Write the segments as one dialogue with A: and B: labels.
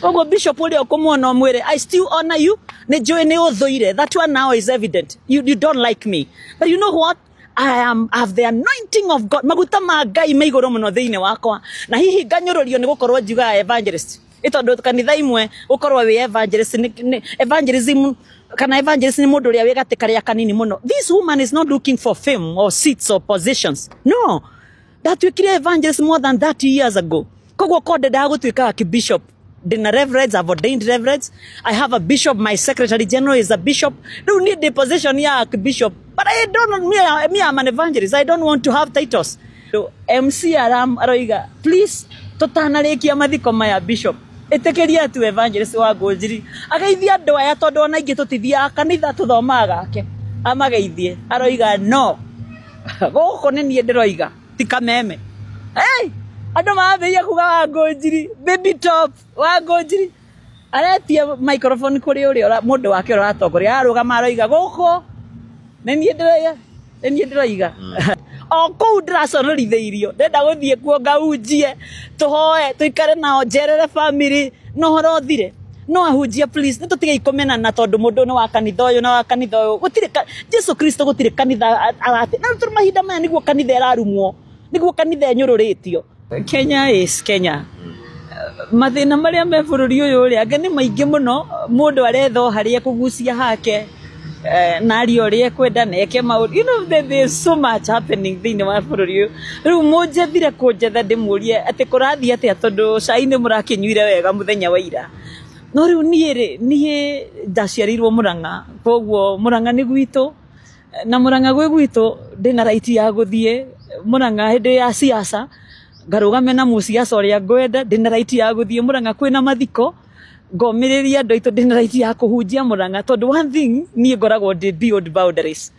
A: Koguo bishop ũrĩa ũkũmuona ũmwĩre, "I still honor you. Nĩ njũĩ nĩ ũthũire. That one now is evident. You don't like me, but you know what? I have the anointing of God. Maguta ma Ngai me igũrũ mũno thĩinĩ wakwa, na hihi nganyũrũrio nĩ gũkorwo njugaga evangelist, ĩ tondũ kanitha imwe gũkorwo wĩ evangelist nĩ evangelism kana evangelist nĩ mũndũ ũrĩa wĩ gatĩ karĩa kanini mũno. This woman is not looking for fame or seats or positions. No, ndatuĩkire evangelist more than 30 years ago. Koguo ko ndendaga gũtuĩka archbishop, ndĩna reverends. I've ordained reverends. I have a bishop. My secretary general is a bishop. Rĩu niĩ ndĩ position ya archbishop, but I don't me, I'm an evangelist. I don't want to have titles. So, MC aram aroiga, "Please, tũtanarĩkia mathiko maya, bishop, ĩtĩkĩria tu evangelist wa Ngũnjiri ageithie andũ aya, tondũ ona ingĩ tũtithiaga kanitha, tũthomaga gake, amageithie." Aroiga, "No, gũkũ nĩ niĩ ndĩroiga, ti Kameme." Hey! Andũ mambĩrĩria kuga Wangũnjiri baby top. Wangũnjiri aretia microphone kũrĩ ũrĩa mũndũ wake ũrĩa ũratongoria, ararũgama, aroiga, "Gũkũ nĩ niĩ ndĩroiga, nĩ niĩ ndĩroiga." O kũu ndĩraconorithĩirio, ndenda gũthiĩ kuo ngaunjie, tũhoe, tũikare nao, njerere family na ũhoro ũthire. No ahunjia, please, nĩ tũtigei kũmenana tondũ mũndũ nĩ wa kanitha ũyũ na wa kanitha ũyũ. Gũtirĩ Jesu Kristo, gũtirĩ kanitha arate na tũrĩ mahinda maya nĩguo kanitha ĩrarumwo, nĩguo kanitha ĩnyũrũrĩtio. Kenya is Kenya. Mathĩna marĩa me bũrũri ũyũ rĩ, anga nĩ maingĩ mũno. Mũndũ aretha o harĩa ekũgucia hake, na arie ũrĩa ekwenda na eke maũndũ. There is so much happening thĩinĩ wa bũrũri ũyũ. Rĩu mũnjethire kũnjetha ndĩmũrie atĩ kũrathiĩ atĩa, tondũ cai nĩ mũrakĩnyuire wega mũthenya wa ira. No rĩu niĩ rĩ, niĩ ndaciarĩirwo Mũrang'a, koguo Mũrang'a nĩ gwitũ, na Mũrang'a gwĩ gwitũ ndĩna right ya gũthiĩ Mũrang'a hĩndĩ ya siasa, ngarũgame na mũciaca ũrĩa ngwenda. Ndĩna right ya gũthiĩ Mũrang'a kwĩna mathiko, ngomĩrĩria andũ aitũ. Ndĩna right ya kũhunjia Mũrang'a, tondũ one thing, niĩ ngoragwo ndĩ beyond boundaries.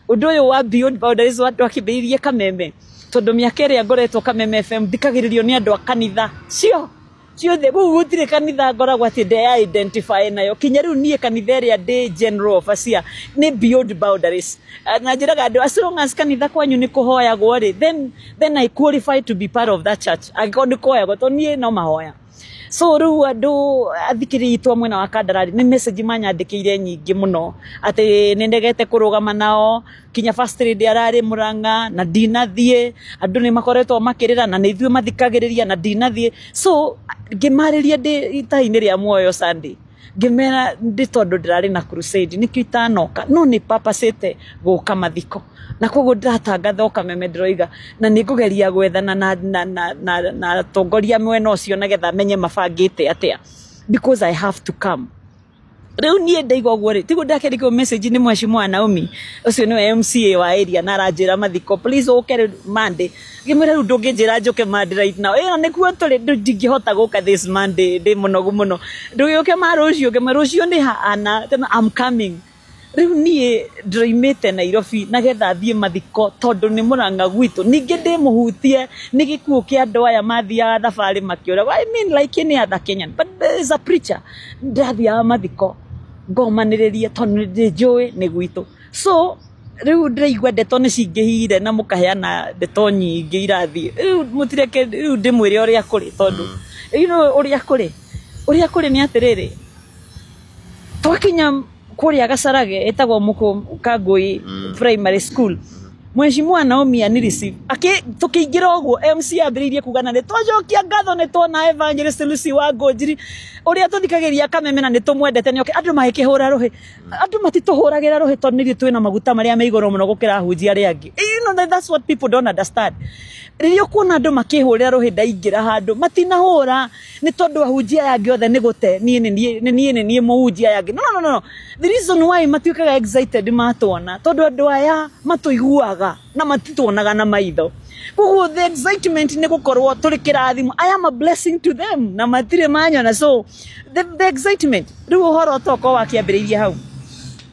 A: Ũndũ ũyũ wa beyond boundaries wa twakĩambĩrĩirie Kameme, tondũ mĩaka ĩrĩa ngoretwo Kameme FM, thikagĩrĩrio nĩ andũ a kanitha cio ciothe. Kũu gũtirĩ kanitha ngoragwo atĩ ndeya identify nayo. Kinya rĩu niĩ kanitha ĩrĩa ndĩ general overseer nĩ beyond boundaries. Na njĩraga andũ, as long as kanitha kwanyu nĩ kũhoyagwo rĩ, then I qualify to be part of that church, angĩkorwo nĩ kũhoyagwo, tondũ niĩ no mahoya. So rĩu andũ athikĩrĩria itũ a mwena wa Kandarari nĩ message manyandĩkĩire nyingĩ mũno atĩ nĩ ndegete kũrũgama nao, kinya first lady ararĩ Mũrang'a na ndinathiĩ. Andũ nĩ makoretwo makĩrĩra na nĩ ithuĩ mathikagĩrĩria na ndinathiĩ. So ngĩmarĩria ndĩ itainĩ rĩa muoyo Sunday, ngĩmera ndĩ tondũ ndĩrarĩ na crusade nĩkĩo itanoka, no nĩ papacĩte gũka mathiko, na koguo ndĩratangatha o Kameme, ndĩroiga na nĩ ngũgeria gwethana na atongoria mwena ũcio nĩgetha menye mabangĩte atĩa, because I have to come. Rĩu niĩ ndaigua ũguo rĩ, tiguo ndakĩandĩkĩrwo message nĩ mheshimiwa Naomi, ũcio nĩwe MCA wa area, na aranjĩra mathiko, "Please ũke rĩu Monday." Ngĩmwĩra, "Rĩu ndũngĩnjĩra njũke Monday right now, ĩyo nĩkuo tũrĩ, ndingĩhota gũka this Monday, ndĩ mũnogu mũno. Ndũgĩũke ma rũciũ." Ngĩmwĩra, "Rũciũ nĩ hana tena? I'm coming." Rĩu niĩ ndĩroimĩte Nairobi nagetha thiĩ mathiko, tondũ nĩ Mũrang'a gwitũ, ningĩ ndĩmũhutie nĩ gĩkuũ kĩa andũ aya mathiaga thabarĩ makĩũragwo. I mean, like any other Kenyan, but there is a preacher. Ndĩrathiaga mathiko ngomanĩrĩrie tondũ nĩ njũĩ nĩ gwitũ. So rĩu ndĩraigua ndeto nĩ cingĩhire na mũkaheana ndeto nyingĩ irathiĩ. Rĩu mũtireke rĩu ndĩmwĩre ũrĩa kũrĩ, tondũ ũrĩa kũrĩ nĩ atĩrĩrĩ, twakinya kũrĩa Gacarage, ĩtagwo Mũkũ Kangũi Primary School, Mheshimiwa Naomi anireceive. Tũkĩingĩra ũguo, MC ambĩrĩirie kuga, "Na nĩ twacokia ngatho, nĩ tuona Evangelist Lucy wa Ngũnjiri ũrĩa tũthikagĩrĩria Kameme na nĩ tũmwendete nĩ oke." Andũ magĩkĩhũra rũhĩ. Andũ matitũhũragĩra rũhĩ tondũ nĩ ithuĩ twĩna maguta marĩa me igũrũ mũno gũkĩra ahunjia arĩa angĩ. That's what people don't understand. Rĩrĩa ũkuona andũ makĩhũrĩra rũhĩ ndaingĩra handũ, matinahũra nĩ tondũ ahunjia aya angĩ othe nĩ gũte, niĩ nĩ niĩ, nĩ niĩ, nĩ niĩ mũhunjia aya angĩ. No, no, no, no. The reason why matuĩkaga excited matuona, tondũ andũ aya matũiguaga na matituonaga na maitho. Koguo the excitement nĩ gũkorwo tũrĩ kĩrathimo. I am a blessing to them na matirĩ manyona. So the excitement rĩu, ũhoro tokorwo wakĩambĩrĩirie hau.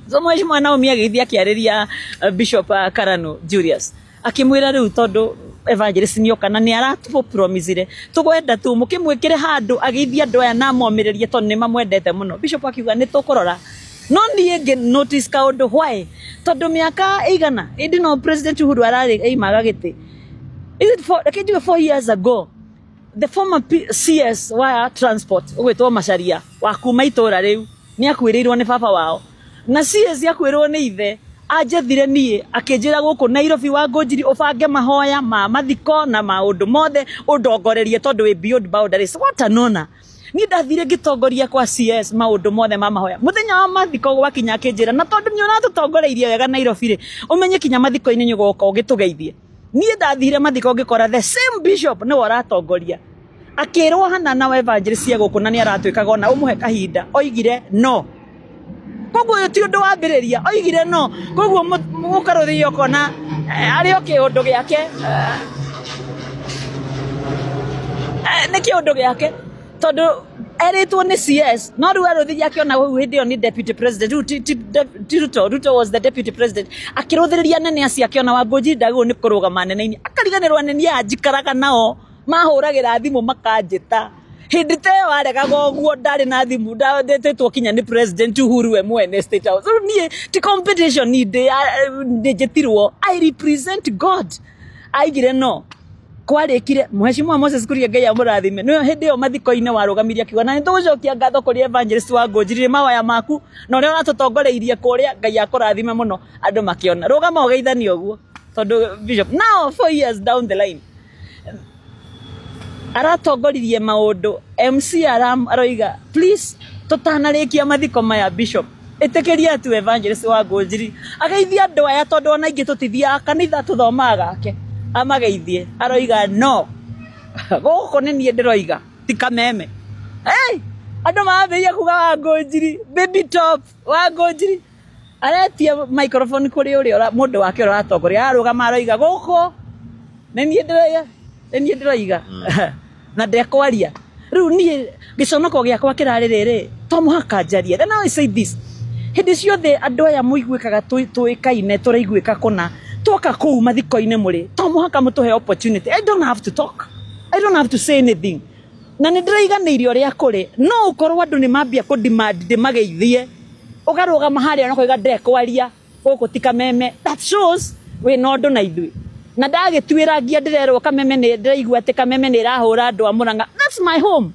A: So mheshimiwa Naomi agĩthiĩ akĩarĩria Bishop Karano Julius, akĩmwĩra rĩu tondũ evangelist nĩoka na nĩ aratũpromisire, tũgwenda tu mũkĩmwĩkĩre handũ agĩithie andũ aya na momĩrĩrie, tondũ nĩ mamwendete mũno. Bishop akiuga, "Nĩ tũkũrora." No niĩ ngĩ notice kaũndũ. Why? Tondũ mĩaka ĩigana ĩndĩ no President Uhuru ararĩ eimaga gĩtĩ, is it four, reke njuge 4 years ago. The former CS wa transport ũgwĩtwo Macharia wa kuma itũra rĩu nĩ akuĩrĩirwo nĩ baba wao, na CS akuĩrĩrwo nĩ ithe anjethire niĩ akĩnjĩra gũkũ Nairobi wa Ngũnjiri ũbange mahoya ma mathiko na maũndũ mothe ũndongorerie tondũ wĩ beyond boundaries. What an honor. Niĩ ndathire ngĩtongoria kwa CS maũndũ mothe ma mahoya. Mũthenya wa mathiko gwakinya akĩnjĩra, na tondũ nĩ ũratũtongoreirie wega Nairobi rĩ, ũmenye kinya mathiko-inĩ nĩ ũgoka ũgĩtũgeithie. Niĩ ndathire mathiko ngĩkora the same bishop nĩwe ũratongoria. Akĩrwo hana na evangelist ya gũkũ na nĩ aratuĩkaga ona ũmũhe kahinda, oigire no. Koguo ũyũ ti ũndũ wambĩrĩria, oigire no. Koguo mũkarũthia ũkona arĩ o kĩũndũ gĩake, nĩ kĩũndũ gĩake tondũ erĩtwo nĩ CS, no rĩu arũthirie akĩona hau hĩndĩ ĩyo nĩ deputy president. Rĩu ti Ruto, Ruto was the deputy president. Akĩrũthĩrĩria anene acio akĩona Wangũnjiri ndagĩrĩirwo nĩ kũrũgama anene-inĩ, akariganĩrwo anene aya njikaraga nao mahũragĩra thimũ makanjĩta. Hĩndĩ ta ĩyo aregaga ũguo ndarĩ na thimũ, ndetĩtwo kinya nĩ President Uhuru we mwene State House. Rĩu niĩ ti competition ndĩnjĩtirwo, I represent God. Aigire no kwarĩkire Mheshimiwa Moses Kuria Ngai amũrathime. Nĩwe hĩndĩ ĩyo mathiko-inĩ warũgamirie akiuga, na nĩtũgũcokia ngatho kũrĩ evangelist wa Ngũnjiri mawaya maku na ũrĩa ũratũtongoreirie kũrĩa, Ngai akũrathime mũno. Andũ makĩona rũgama ũgeithanie ũguo tondũ bishop now 4 years down the line aratongoririe maũndũ. MC aroiga please tũtanarĩkia mathiko maya bishop ĩtĩkĩria tu evangelist wa Ngũnjiri ageithie andũ aya tondũ ona ingĩ tũtithiaga kanitha tũthomaga gake, amageithie. Aroiga no gũkũ nĩ niĩ ndĩroiga ti kameme. Hey, andũ mambĩrĩria kuga wa Ngũnjiri baby top wa Ngũnjiri, aretia microphone kũrĩ ũrĩa mũndũ wake ũrĩa ũratongoria, ararũgama aroiga gũkũ nĩ niĩ ndĩroiga, nĩ niĩ ndĩroiga na ndekwaria. Rĩu niĩ gĩconoko gĩakwa kĩrarĩ rĩrĩ, to mũhaka njarie. Then I say this, hĩndĩ ciothe andũ aya mũiguĩkaga tũĩkaine tũraiguĩka kũna, twoka kũu mathiko-inĩ mũrĩ, to mũhaka mũtũhe opportunity. I don't have to talk, I don't have to say anything, na nĩ ndĩraiganĩire ũrĩa kũrĩ. No ũkorwo andũ nĩ mambia kũ demand ndĩmageithie, ũkarũgama harĩa na ũkoiga ndekwaria gũkũ ti kameme, that shows wĩna ũndũ na ithuĩ. Na ndagĩtuĩra ngia ndĩrerwo kameme nĩ ndĩraigua atĩ kameme nĩ ĩrahũra andũ a Mũrang'a, that's my home.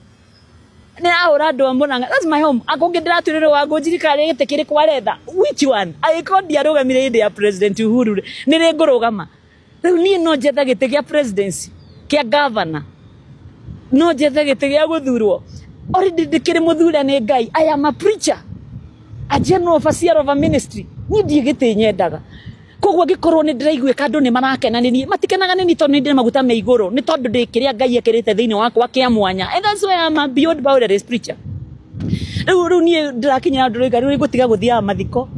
A: Nĩ ĩrahũra andũ a Mũrang'a, that's my home. Akũngĩ ndĩratuĩrĩrwo wa Ngũnjiri karĩ gĩtĩ kĩrĩkũ aretha, which one? Angĩkorwo ndiarũgamire hĩndĩ ya President Uhuru rĩ, nĩ rĩ ngũrũgama? Rĩu niĩ no njethe gĩtĩ kĩa presidency, kĩa governor, no njethe gĩtĩ gĩa gũthurwo. Already ndĩkĩrĩ mũthure nĩ Ngai. I am a preacher, a general overseer of a ministry. Niĩ ndiĩ gĩtĩ nyendaga. Koguo angĩkorwo nĩ ndĩraiguĩka andũ nĩ marakena nĩ niĩ, matikenaga nĩ niĩ tondũ nĩ ndĩ maguta me igũrũ, nĩ tondũ ndĩ kĩrĩa Ngai ekĩrĩte thĩinĩ wakwa kĩa mwanya. And that's why I'm a beyond boundaries preacher. Rĩu niĩ ndĩrakinyĩra andũ rĩu rĩu ngũtiga gũthiaga mathiko.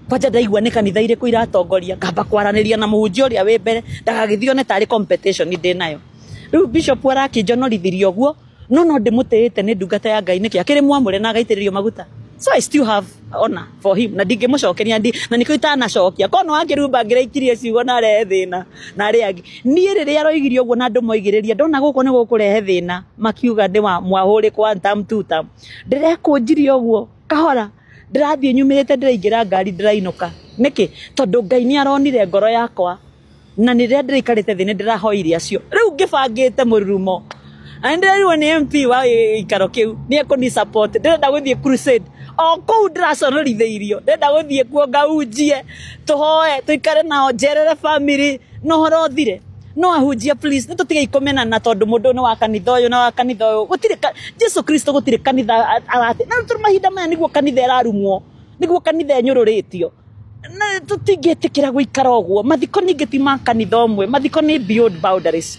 A: Kwanja ndaigua nĩ kanitha irĩkũ iratongoria, ngamba kwaranĩria na mũhunjia ũrĩa wĩ mbere, ndagagĩthiĩ one tarĩ competition ndĩ nayo. Rĩu bishop arakĩnjonorithirie ũguo, no ndĩmũtĩĩte nĩ ndungata ya Ngai nĩkĩ akĩrĩ mwamũre na agaitĩrĩrio maguta. So I still have honor for him na ndingĩmũcokeria ndi na nĩkĩo itanacokia. Korwo no akĩrumba ngĩraikirie ciugo na arehe thĩna na arĩa angĩ. Niĩ rĩrĩa aroigirie ũguo na andũ moigĩrĩria, ndona gũkũ nĩ gũkũrehe thĩna, makiuga ndĩ wa mwahũrĩkwo one term two term. Ndĩrekũnjirie ũguo kahora, ndĩrathiĩ nyumĩrĩte, ndĩraingĩra ngari, ndĩrainũka. Nĩkĩ? Tondũ Ngai nĩ aronire ngoro yakwa na nĩ rĩrĩa ndĩraikarĩte thĩ nĩ ndĩrahoire acio. Rĩu ngĩbangĩte mũrurumo na ndĩrerirwo nĩ MP wa gĩikaro kĩu nĩ ekũni support, ndĩrenda gũthiĩ crusade o kũu ndĩraconorithĩirio, ndĩrenda gũthiĩ kuo ngaunjie, tũhoe, tũikare nao, njerere family na ũhoro ũthire. No ahunjia please, nĩ tũtige kũmenana tondũ mũndũ nĩ wa kanitha ũyũ na wa kanitha ũyũ. Gũtirĩ Jesu Kristo gũtirĩ kanitha arate. Na tũrĩ mahinda maya nĩguo kanitha ĩrarumwo, nĩguo kanitha ĩnyũrũrĩtio. Na tũtingĩtĩkĩra gũikara ũguo. Mathiko ningĩ ti ma kanitha ũmwe, mathiko nĩ beyond boundaries.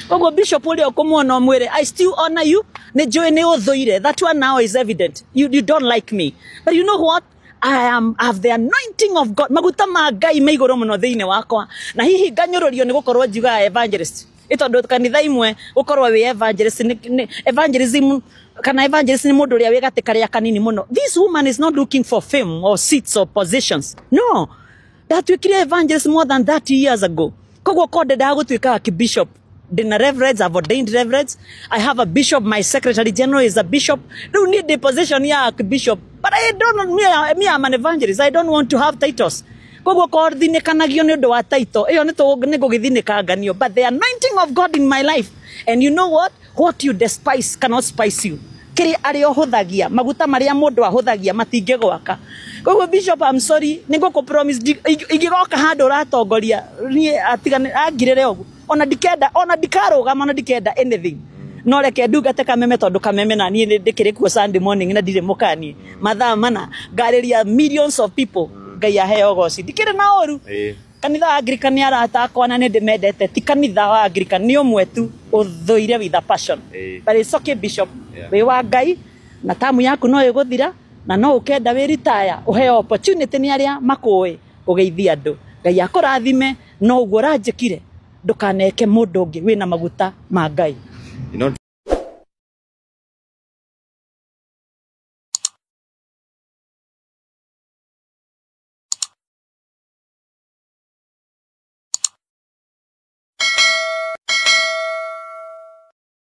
A: Koguo bishop ũrĩa ũkũmuona ũmwĩre, I still honor you, nĩ njũĩ nĩ ũthũire, that one now is evident. You don't like me. But you know what? I have the anointing of God. Maguta ma Ngai me igũrũ mũno thĩinĩ wakwa. Na hihi nganyũrũrio nĩ gũkorwo njiugaga evangelist. Ĩ tondũ kanitha imwe gũkorwo wĩ evangelist nĩ evangelism kana evangelist nĩ mũndũ ũrĩa wĩ gatĩ karĩa kanini mũno. This woman is not looking for fame or seats or positions. No. Ndatuĩkire evangelist more than 30 years ago. Koguo ko ndendaga gũtuĩka archbishop. Ndĩna reverends, I've ordained reverends. I have a bishop, my secretary general is a bishop. Rĩu niĩ ndĩ position ya archbishop. But I don't, me I'm an evangelist. I don't want to have titles. Koguo ko thinĩkanagio nĩ ũndũ wa title, ĩyo nĩ ngũgĩthinĩkanganio. But the anointing of God in my life And you know what you despise cannot spice you. Kĩrĩa arĩa ũhũthagia, maguta marĩa mũndũ ahũthagia matingĩgwaka. Koguo Bishop, I'm sorry, nĩ ngũkũ promise ingĩgoka handũ ũratongoria niĩ atigane angirĩre ũguo, ona ndikenda, ona ndikarũgama, ona ndikenda anything, no reke ndungate Kameme, tondũ Kameme na niĩ ndĩkĩrĩ kuo Sunday morning na ndirĩ mũkanie mathaa mana ngarĩria millions of people. Ngai aheo goci, ndikĩrĩ na ũru. Kanitha wa Anglican nĩ arata akwa na nĩ ndĩmendete. Ti kanitha wa Anglican nĩ ũmwe tu ũthũire with a passion. But it's okay, Bishop. Wĩ wa Ngai na tamu yaku no ĩgũthira na no ũkenda wĩ retire ũheo opportunity nĩ arĩa makũĩ ũgeithie andũ. Ngai akũrathime. No ũguo ũranjĩkire, ndũkaneke mũndũ ũngĩ wĩna maguta ma Ngai.